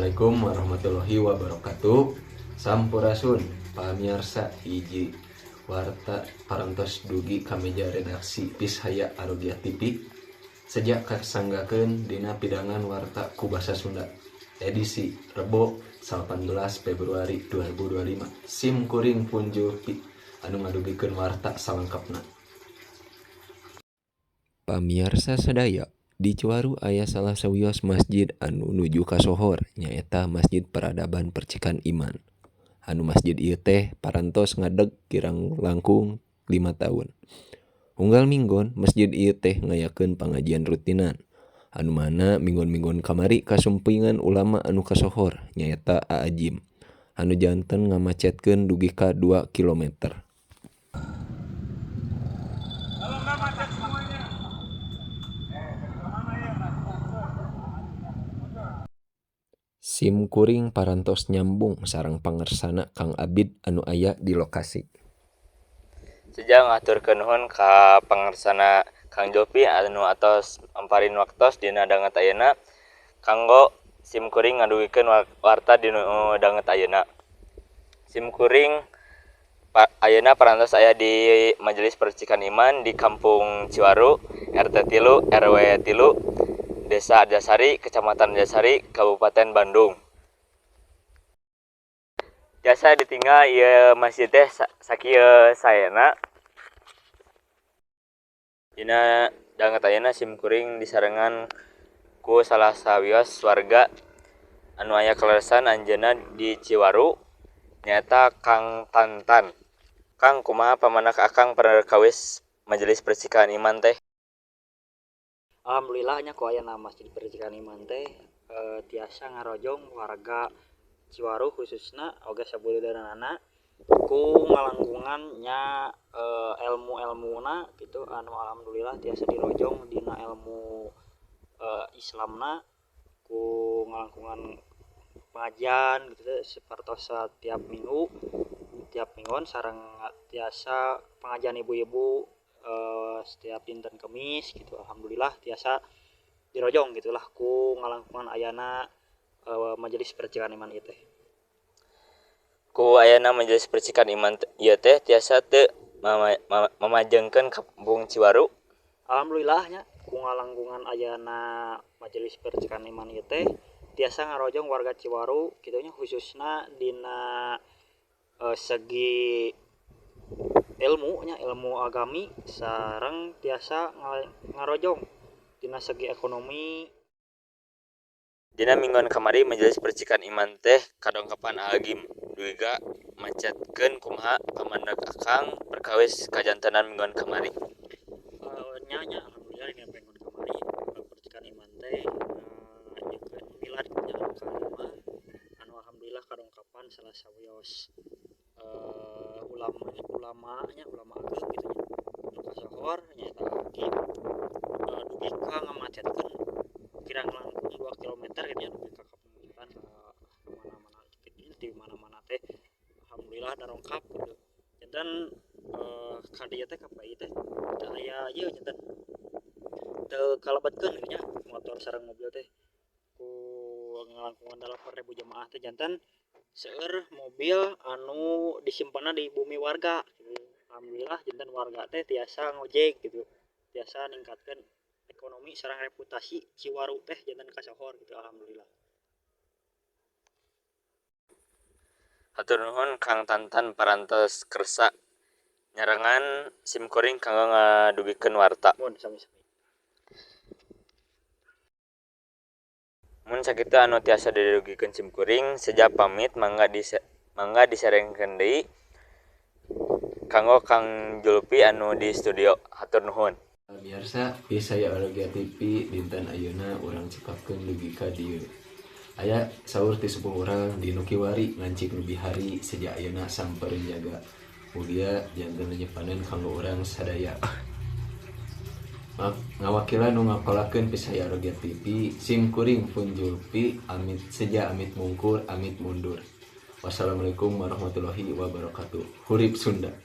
Assalamualaikum warahmatullahi wabarakatuh. Sampurasun pamiarsa, hiji warta parantos dugi ka meja redaksi Vishaya Arogia TV. Seja kasanggakeun dina pidangan warta ku basa Sunda edisi Rebo 18 Februari 2025. Sim kuring pun Julpi anu ngadugikeun warta salengkapna. Pamiarsa sadaya, di Ciwaru aya salah sawios masjid anu nuju kasohor, nyaeta Masjid Peradaban Percikan Iman. Anu masjid ieu teh parantos ngadeg kirang langkung 5 tahun. Unggal minggon masjid ieu teh ngayakeun pangajian rutinan. Anu mana minggon-minggon kamari kasumpingan ulama anu kasohor, nyaeta Aa Gym, anu janten ngamacetkeun dugi ka 2 kilometer. Kalau nggak macet semuanya. Kemana ya? Sim kuring parantos nyambung sareng pangersana Kang Abid anu aya di lokasi. Seja ngahaturkeun nuhun ka pangersana Kang Jopi anu atos mamparin waktos dina danget ayeuna kanggo sim kuring ngadugikeun warta dina danget ayeuna. Sim kuring ayeuna parantos aya di Majelis Percikan Iman di Kampung Ciwaru, RT 3 RW 3, Desa Arjasari, Kecamatan Arjasari, Kabupaten Bandung. Jasa ditinggal ieu masjid teh sakieu saena. Dina danget ayeuna sim kuring disarengan ku salah sawios warga anu aya kaleresan anjeunna di Ciwaru, nyaeta Kang Tantan. Kang, kumaha pamanak Akang perkawis Majelis Percikan Iman teh? Alhamdulillah nya, ku ayana Masjid Percikan Iman teh tiasa ngarojong warga Ciwaru, khususna oge sabudeureunana, ku ngalangkungan nya ilmu-ilmuna gitu, anu alhamdulillah tiasa dirojong dina ilmu Islamna ku ngalangkungan pengajian gitu teh, sapertos setiap minggu, tiap mingguan, sareng tiasa pengajian ibu-ibu setiap dinten Kemis gitu. Alhamdulillah tiasa dirojong gitulah ku ngalangkungan ayana Majelis Percikan Iman ieu teh. Ku ayana Majelis Percikan Iman ieu teh tiasa teu mamajengkeun Kampung Ciwaru? Alhamdulillah nya, ku ngalangkungan ayana Majelis Percikan Iman ieu teh tiasa ngarojong warga Ciwaru kitu nya, khususna dina segi ilmu nya, ilmu agami, sareng tiasa ngarojong dina segi ekonomi. Dina minggon kamari Majelis Percikan Iman teh kadongkapan Aa Gym dugi ka macetkeun. Kumaha pamandak Akang perkawis kajantenan minggon kamari? Nya nya, alhamdulillah dina minggon kamari Percikan Iman teh nyieun milad nya anu kalima, anu alhamdulillah kadongkapan salah sawios ulama ulamanya, ulama ageng gitu nya, anu kasohor nyaeta Aa Gym, dugi ka ngamacetkeun kirang langkung 2 kilometer gitu nya, dugi ka kemacetan ka mana-mana gitu. Di mana-mana teh alhamdulillah darongkap gitu. Janten ka dieu teh, ka PI teh, teu aya ieu, janten teu kalebetkeun gitu nya motor sareng mobil teh. Ku ngalangkungan 8.000 jemaah teh janten seueur mobil anu disimpanna di bumi warga gitu. Alhamdulillah janten warga teh tiasa ngojek gitu, tiasa ningkatkeun ekonomi sareng reputasi Ciwaru teh janten kasohor gitu, alhamdulillah. Hatur nuhun Kang Tantan parantos kersa nyarengan sim kuring kanggo ngadugikeun warta. Mun sami-sami. Mun sakitu anu tiasa didugikeun sim kuring, seja pamit, mangga diserengkeun deui kanggo Kang Julpi anu di studio. Hatur nuhun. Pemirsa Vishaya Arogia TV, dinten ayeuna urang cekapkeun dugi ka dieu. Aya saur ti sepuh urang, "Di nu kiwari ngancik nu bihari." Seja ayeuna samperin jaga. Mugia janten nyepanen kanggo urang sadaya. Maaf, ngawakilan nu ngakolakeun Vishaya Arogia TV, sim kuring pun Julpi amit seja, amit mungkur, amit mundur. Wassalamualaikum warahmatullahi wabarakatuh. Hurip Sunda.